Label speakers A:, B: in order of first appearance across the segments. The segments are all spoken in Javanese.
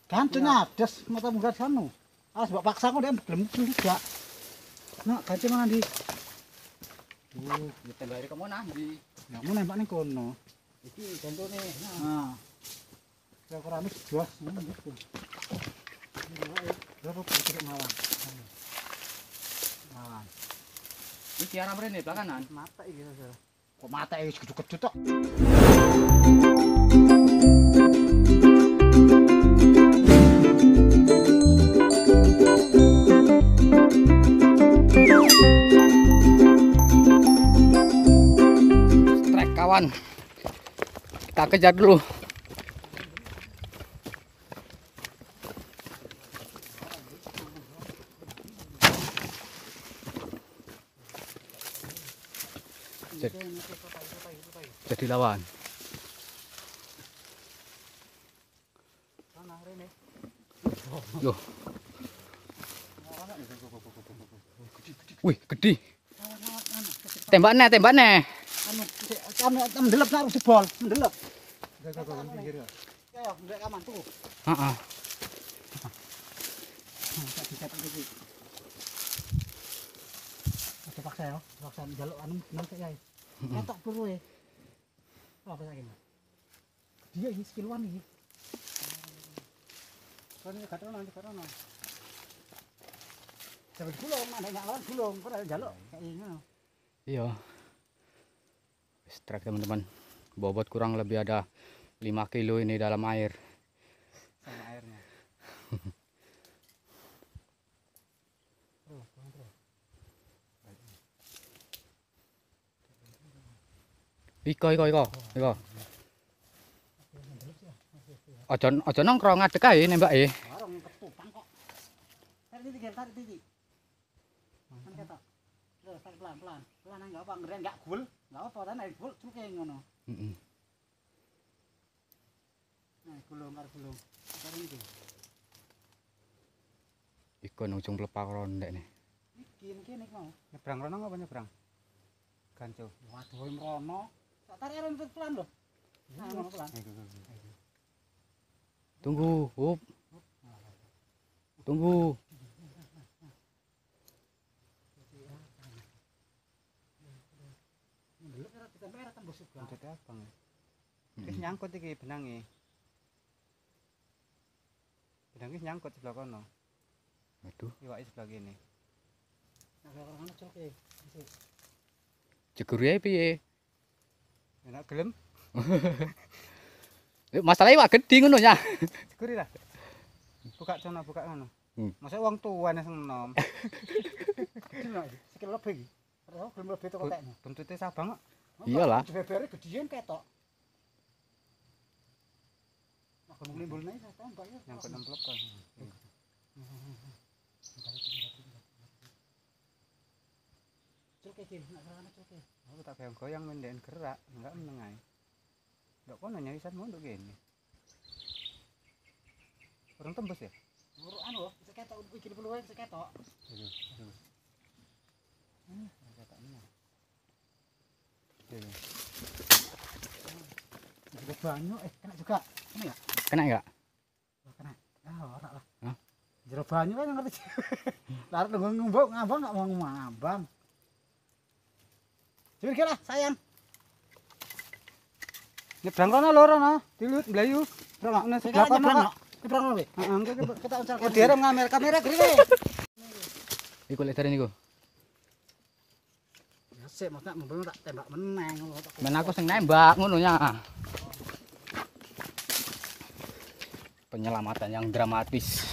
A: Gancunya ades mata munggah sono. Awas mbok paksa kok dia gelem juga. Nak gancu mana ndi?
B: Ya tembak ke mana ndi?
A: Ya mau nembak ning kono.
B: Iki gantune.
A: Nah. Kira-kira wis jos ngono gitu. Berapa pikir malam. Malam.
B: Iki arah mrene belakangan.
A: Mata iki saudara. Kok mata iki gede-gede tok.
B: Strike kawan. Kita kejar dulu. Jadi lawan. Loh. Wih, gede. Tembaknya, tembaknya.
A: Anu, mendelep nak jebol, mendelep. Ya, ndek aman tuh.
B: Heeh.
A: Aja paksa ya, paksa njaluk anu nang kae. Ketok turu e. Apa saiki? Dia iki sekiluan iki. Kan gak ono, gak ono. Sampai gulung, nek nggak lawan gulung, kok njaluk kayak ngono.
B: Iya. Strike teman-teman. Bobot kurang lebih ada 5 kilo ini dalam air.
A: Sama airnya.
B: Iko iko iko iko. Aja aja nongkrong ngadeg ae nembake.
A: Warung ketupang kok. Tarik titik, tarik titik. Kan ketok. Terus tarik pelan-pelan. Pelan enggak apa, ngeren enggak gul, enggak apa, ta nek gul cuke ngono.
B: Heeh.
A: Nah, gulung karo gulung. Tarik iki.
B: Iko nang ujung plepak rondek nih.
A: Iki iki mau.
C: Nyebrang rono apa nyebrang? Ganco.
A: Waduh mrono. Tak tarik arep pelan lho. Nah, ngono pelan.
B: Tunggu, hup. Tunggu.
C: Wis nyangkut iki benange. Benange nyangkut sebelah kono.
B: Aduh,
C: iwake sebelah kene.
B: Jegure piye?
C: Enak gelem.
B: Masalahnya iwak gedhi ngono ya.
C: Jegure lah. Buka sono, buka ngono. Masa wong tuwane sing enom.
A: Sikil lebih iki. Ora gelem lebih teko tekne.
C: Buntute Sabang kok.
B: Iyalah.
A: Bebere gedhian ketok. Nah, gunung nimbulne saya tembak ya.
C: Nyangkut nang plek.
A: Culke iki, nek ora culke.
C: Aku tak goyang-goyang mendek gerak, enggak meneng ae. Ndok kono nyawisan mondok kene. Urung tembus ya?
A: Urung anu lho, isih ketok iki peluwe isih ketok.
C: Iya, iya. Ketok meneh. Iya.
A: Juga banyu, kena juga. Kena ya?
B: Kena enggak?
A: Kena. Ah, ora lah.
B: Hah?
A: Jero banyu kan ngerti. Larut nunggu ngumbuk ngambang enggak mau ngambang. Jebir lah, sayang.
C: Nyebrang kono loro no, dilut mlayu.
A: Nyebrang
C: nang sebelah kono.
A: Nyebrang kono.
C: Heeh, engko
A: kita uncal.
C: Oh, diarep ngamer kamera grene.
B: Iku lek derene iku.
A: Ya sik, maksudnya mumpung tak tembak meneng ngono.
B: Men aku sing nembak ngono ya. Penyelamatan yang dramatis.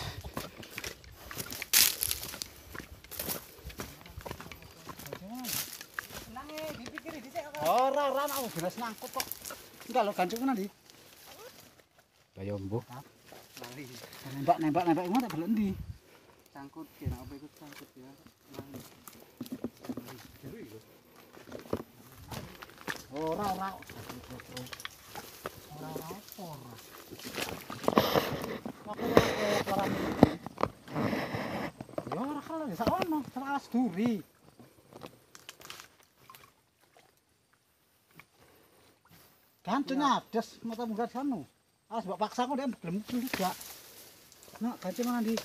A: Ora ora aku beres nyangkut kok. Enggak lho gancuk ngono ndi?
B: Lah yo mbuh.
C: Lali.
A: Nembak nembak nembak ngono tak belok ndi?
C: Sangkut ki nek apa iku sangkut ya.
A: Ora ora. Ora ora apa ora. Ora ya ora kalau sak ono, sak alas duri. Gancunya ades mata munggah sono. Awas mbok paksa kok dia gelem juga. Nak, kancing mana di?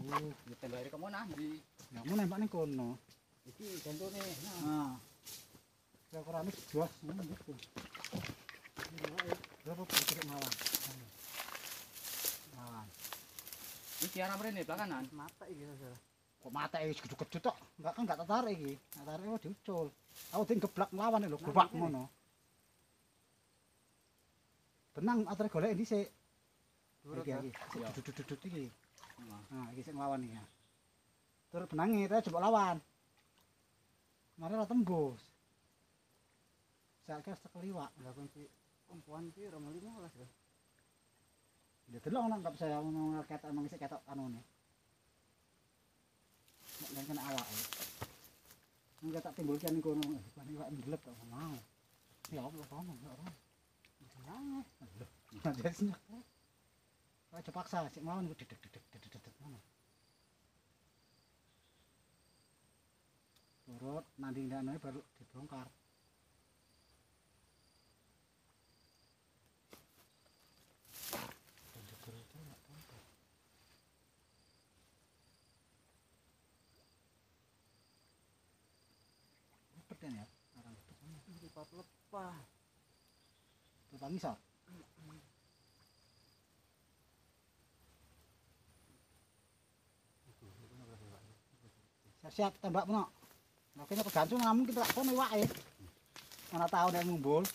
B: Ya tembak ke mana di?
A: Ya mau nembak ning kono.
B: Iki gantune.
A: Nah. Kira-kira jos ngono gitu. Berapa putih malam. Malam.
B: Iki arah mrene belakangan.
C: Mata iki saudara.
A: Kok mata iki gedhe-gedhe tok. Enggak kan enggak tertarik iki. Tertarik kok diucul. Aku ding geblak nglawan lho, geblak ngono. Benang atare golek dhisik. Iki iki. Dudut-dudut iki. Nah, iki sing nglawan iki. Tur benange ta coba lawan. Kemarin ora tembus. Saiki wis tekeliwak.
C: Lah kunci pompoan iki 2015 lho.
A: Ya delok nang enggak bisa ngomong ketok emang isih ketok anune. Nek lan kena awake. Engko tak timbulke ning kono, ban iwak ndelep kok mau. Ya apa kono ya ora. Nangis. Lho, nangis. Aja paksa, sik mlawan iku dedeg-dedeg ngono. Turut nanti ndakne baru dibongkar. Ya, orang
C: lepah.
A: Lepah ngisor. Siap-siap tembak peno. Nah, kene pegantung namun kita kono iwake. Mana tahu nek mumbul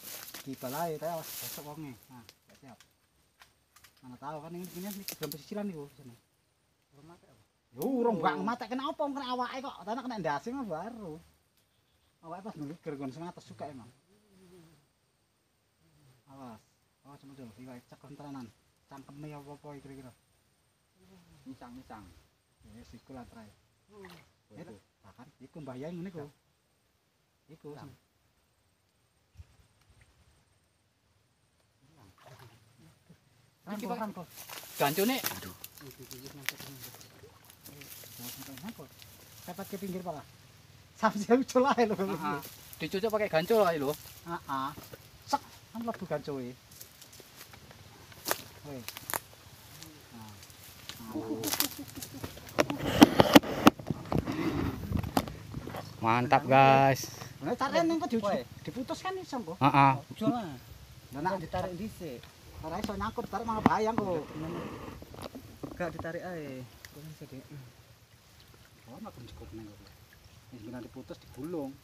A: dibalae ta awas besok wonge. Nah, siap. Mana tahu kan ini belum pesisiran niku sini.
C: Urung matek apa?
A: Yo urung gak matek kena apa kena awake kok. Tanah kena ndase mah baru. Awake pas ngeger gon sing atas suka emang. Awas. Awas muncul iwake cek kontranan. Cangkeme apa-apa kira-kira.
B: Misang-misang.
A: Wis iku lah trae. Bahkan iku mbahyai ngene iku. Iku.
B: Iki Pak. Gancune. Aduh.
A: Pepet ke pinggir pala. Sampe ucul ae lho.
B: Dicucuk pakai gancul ae lho.
A: Heeh. Sek, kan mlebu gancoe. Weh. Nah.
B: Mantap, guys.
A: Nah, tarik ning kok diputus kan iso kok.
B: Heeh.
A: Lah nek
C: ditarik dhisik.
A: Ora iso nyangkut, tarik malah bayang kok.
C: Gak ditarik ae. Kok iso Dik.
A: Oh, nek cukup nang kok. Wis benar diputus digulung.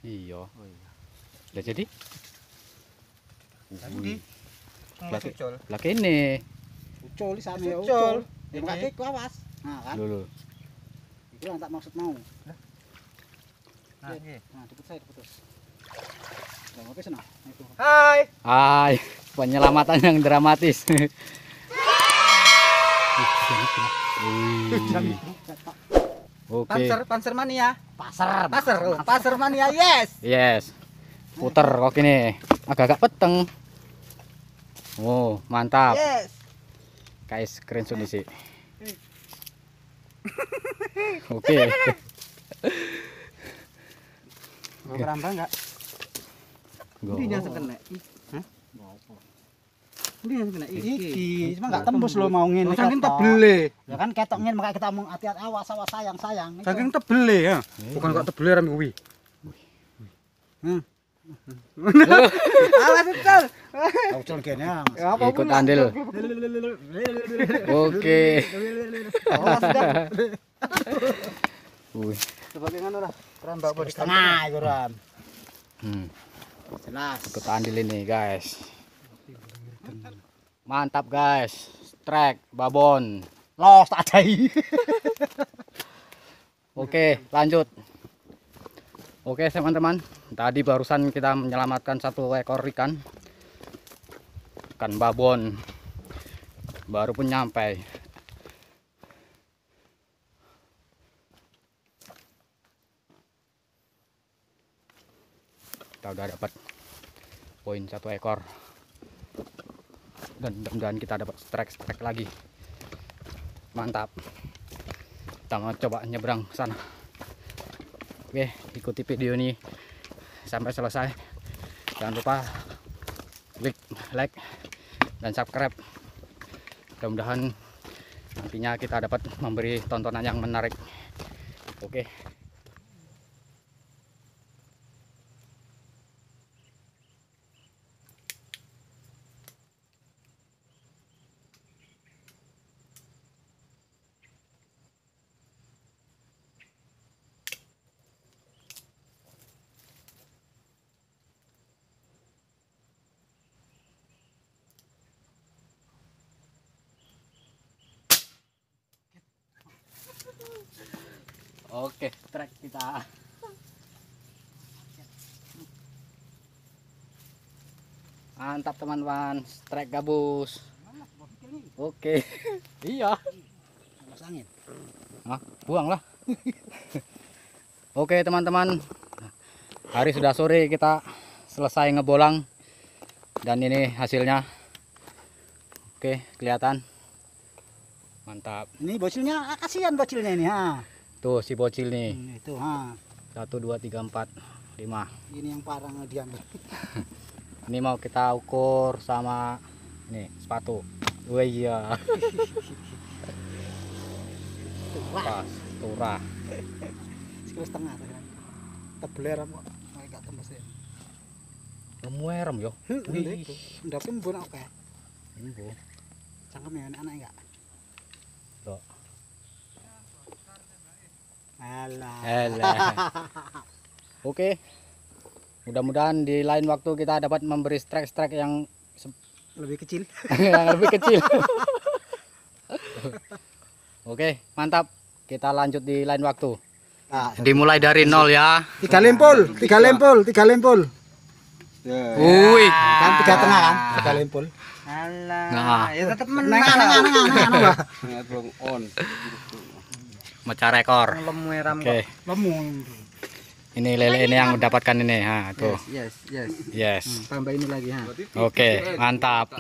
B: Iya.
C: Oh iya.
B: Lah jadi
C: Lah ucul.
B: Lah kene.
A: Ucul isane ucul. Ya mengke iku awas. Nah kan.
B: Lho lho.
A: Iku yang tak maksud mau.
C: Nah, nggih.
A: Nah, diputus saya diputus. Lah ngopi senang.
C: Hai.
B: Hai, penyelamatan yang dramatis. Oke.
C: Panser, panser mania.
A: Pasar.
C: Pasar, oh, pasar mania, yes.
B: Yes. Puter kok ini. Agak-agak peteng. Oh, mantap.
C: Yes.
B: Guys, keren sih. Oke.
C: Mau keramba enggak? Ini yang kena. Hah? Ini yang kena
A: iki. Cuma enggak tembus lo mau ngene.
C: Saking tebele.
A: Ya kan ketok ngene makanya kita omong hati-hati awas awas sayang sayang.
C: Saking tebele ya. Bukan kok tebele rame kuwi. Awas ucul.
A: Ucul kene ya.
B: Ikut andil. Oke.
C: Awas dah.
B: Wih.
C: Coba ngono lah. Keramba apa di
A: tengah iku ram. Jelas.
B: Ikut andil ini, guys. Mantap, guys. Strike babon.
A: Los tak adai.
B: Oke, lanjut. Oke, teman-teman. Tadi barusan kita menyelamatkan satu ekor ikan. Ikan babon. Baru pun nyampe. Kita udah dapat poin satu ekor. Dan mudah-mudahan kita dapat strike lagi. Mantap. Kita mau coba nyebrang ke sana. Oke, ikuti video ini sampai selesai. Jangan lupa klik like dan subscribe. Mudah-mudahan Nantinya kita dapat memberi tontonan yang menarik. Oke. Oke, trek kita. Mantap teman-teman, strike gabus. Oke. Iya. Hah, buanglah. Oke teman-teman, hari sudah sore, kita selesai ngebolang dan ini hasilnya. Oke, kelihatan. Mantap.
A: Ini bocilnya, kasihan bocilnya ini, ha.
B: Tuh si bocil nih.
A: Itu, ha.
B: 1 2 3 4 5.
A: Ini yang parah diambil.
B: Ini mau kita ukur sama nih sepatu. Wah iya. Pas, turah.
A: Sekilo setengah tuh kan. Tebeler kok enggak tembus ya.
B: Lemuerem yo.
A: Wih, ndake mbun oke.
B: Embo.
A: Cangkem ya anak enggak?
B: Tuh.
A: Alah.
B: Alah. Oke. Mudah-mudahan di lain waktu kita dapat memberi strike-strike yang
A: lebih kecil.
B: Yang lebih kecil. Oke, mantap. Kita lanjut di lain waktu.
A: Nah,
B: dimulai dari nol ya.
A: 3 lempul, 3 lempul, 3 lempul.
B: Wih,
A: kan 3 tengah kan? 3 lempul.
C: Alah.
B: Nah.
C: Ya tetap menang.
A: Nang.
B: Mecah rekor. Oke.
A: Lemu.
B: Ini lele ini yang mendapatkan ini. Ha, tuh.
C: Yes, yes.
B: Yes.
A: Tambah ini lagi, ha.
B: Oke, mantap.